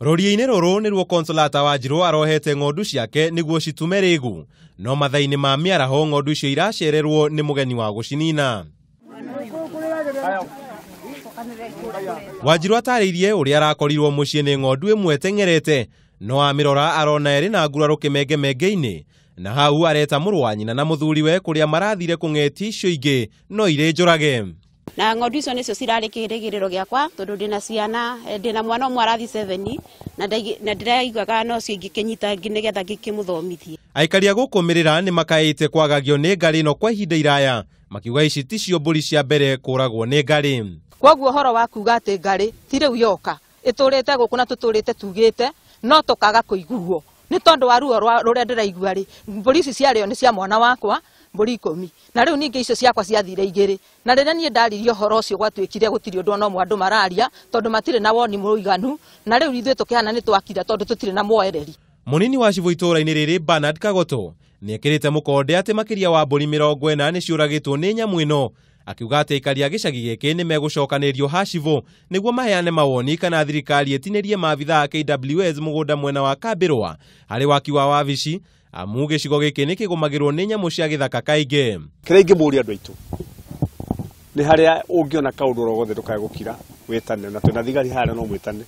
Rũriĩ-inĩ rũrũ nĩruo Consolata Wanjirũ arohete ng'ondu ciake nĩguo citume rĩgu, no mathaa-inĩ ma mĩaraho ng'ondu icio iracererwo nĩ mũgeni wa gũcinina. Wanjirũ atarĩirie ũrĩa arakorirwo mũciĩ nĩ ng'ondu ĩmwe ĩteng'erete, no amĩrora arona ĩrĩ na nguraro kĩmengemenge-inĩ, na hau areta mũrũ wa nyina na mũthuriwe kũrĩa marathire kũng'etia icio ingĩ no irĩ njũrage. Na ng'ondu icio nĩcio cirarĩ kĩrĩgĩrĩro gĩakwa tondũ ndĩna ciana, ndĩna mwana ũmwe arathi 7 na ndĩraiguaga no cio ingĩkĩnyita nĩgetha ngĩkĩmũthomithie. Aikari a gũkũ Mĩrĩra nĩ makaĩte kwagagio nĩ ngarĩ ĩno kwa ihinda iraya, makiuga ici ticio mbũri cia mbere kũragwo nĩ ngarĩ. Kwoguo ũhoro wa kuga atĩ ngarĩ ti rĩu yoka ĩtũrĩte gũkũ na tũtũrĩte tugĩte no tũkaga kũiguo nĩ tondũ wa ruo rũrĩa ndĩraigua rĩ, mbũri ici ciarĩo nĩ cia mwana wakwa mbũri 10 na rĩu ningĩ icio ciakwa ciathire 2 na rĩrĩa niĩ ndaririe ũhoro ũcio gwatuĩkire gũtirĩ ũndũ ona ũmwe andũ mararia tondũ matirĩ na woni mũiganu, na rĩu ithuĩ tũkĩhana nĩ twakira tondũ tũtirĩ na mwoereri. Mũnini wa cibũ itũũra-inĩ rĩrĩ Bernard Kagoto nĩekĩrĩte mũkonde atĩ makĩria wa mbũri 40 nĩ ciũragĩtwo nĩ nyamũ ĩno, akiuga atĩ aikari a gĩcagi gĩkĩ nĩ megũcokanĩrio hacibũ nĩguo maheane mawoni kana thirikari ĩtinĩrie maabithaa a KWS mũgũnda mwena wa Kambĩrwa harĩ waki wa wabici, amu gĩcigo gĩkĩ nĩ kĩgũmagĩrwo nĩ nyamũ cia gĩthaka kaingĩ. Kĩrĩa ingĩmũria andũ aitũ nĩ harĩa ũngĩona kaũndũ oro gothe ndũkae gũkira wĩtane, na twĩna thigari harĩa no mwĩtane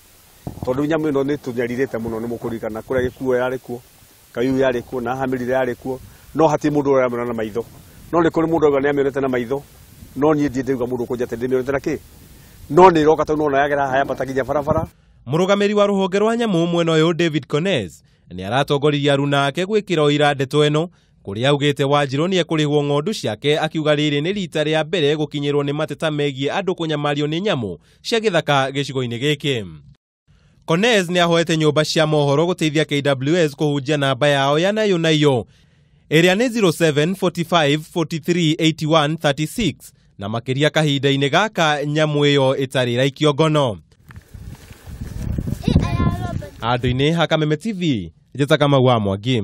tondũ nyamũ ĩno nĩ tũnyarirĩte mũno, nĩ mũkũririkana kũrĩa gĩkuo yarĩ kuo, Kayuyu yarĩ kuo, na Hamĩrire yarĩ kuo, no hatirĩ mũndũ ũramĩona na maitho, no nĩ kũrĩ mũndũ auga nĩ amĩonete na maitho, no niĩ ndirĩ ndĩrauga mũndũ ũkũnjia atĩ ndĩmĩonete na kĩ, no nĩ ĩroka tondũ nĩwona yagera haha yambata nginya barabara. Mũrũgamĩrĩri wa rũhonge rwa nyamũ mwena ũyũ David Kones nĩ aratongoririe aruna ake gwĩkĩra ũira ndeto ĩno kũrĩa augĩte Wanjirũ nĩ ekũrĩhwo ng'ondu ciake, akiuga rĩrĩ nĩ rita rĩa mbere gũkinyĩrwo nĩ mateta megiĩ andũ kũnyamario nĩ nyamũ cia gĩthaka gĩcigo-inĩ gĩkĩ. Kones nĩ ahoete nyũmba cia mohoro gũteithia KWS kũhunjia namba yao ya nayo nayo ĩrĩa nĩ 07 45 43 81 36 na makĩria kahinda-inĩ gaka nyamũ ĩyo ĩtarĩ ĩraikio ngono. Andũ-inĩ ha Kameme TV, njĩta Kamau wa Mwangi.